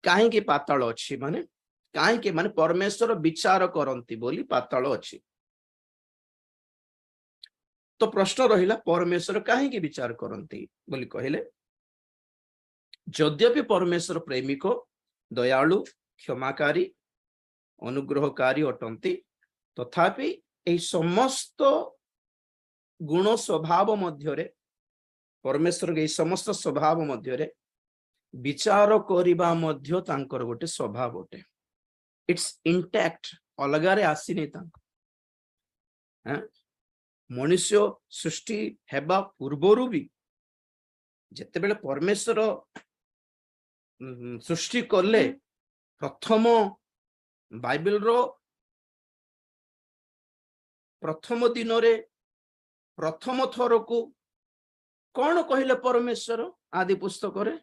କାହିଁକି ପାତାଳ ଅଛି? ମାନେ କାହିଁକି? ମାନେ ପରମେଶ୍ୱର ବିଚାର କରନ୍ତି ବୋଲି ପାତାଳ ଅଛି। ତ ପ୍ରଶ୍ନ ରହିଲା, ପରମେଶ୍ୱର କାହିଁକି ବିଚାର କରନ୍ତି ବୋଲି କହିଲେ, ଯଦ୍ୟପି ପରମେଶ୍ୱର ପ୍ରେମିକ, ଦୟାଳୁ, କ୍ଷମାକାରୀ, ଅନୁଗ୍ରହକାରୀ ଅଟନ୍ତି, ତଥାପି ଏହି ସମସ୍ତ ଗୁଣ ସ୍ୱଭାବ ମଧ୍ୟରେ, ପରମେଶ୍ୱରଙ୍କ ଏହି ସମସ୍ତ ସ୍ୱଭାବ ମଧ୍ୟରେ ବିଚାର କରିବା ମଧ୍ୟ ତାଙ୍କର ଗୋଟେ ସ୍ୱଭାବ ଅଟେ। It's intact, ଅଲଗାରେ ଆସିନି ତାଙ୍କ। ମନୁଷ୍ୟ ସୃଷ୍ଟି ହେବା ପୂର୍ବରୁ ବି ଯେତେବେଳେ ପରମେଶ୍ୱର ସୃଷ୍ଟି କଲେ, ପ୍ରଥମ ବାଇବେଲର ପ୍ରଥମ ଦିନରେ ପ୍ରଥମ ଥରକୁ କଣ କହିଲେ ପରମେଶ୍ୱର ଆଦି ପୁସ୍ତକରେ?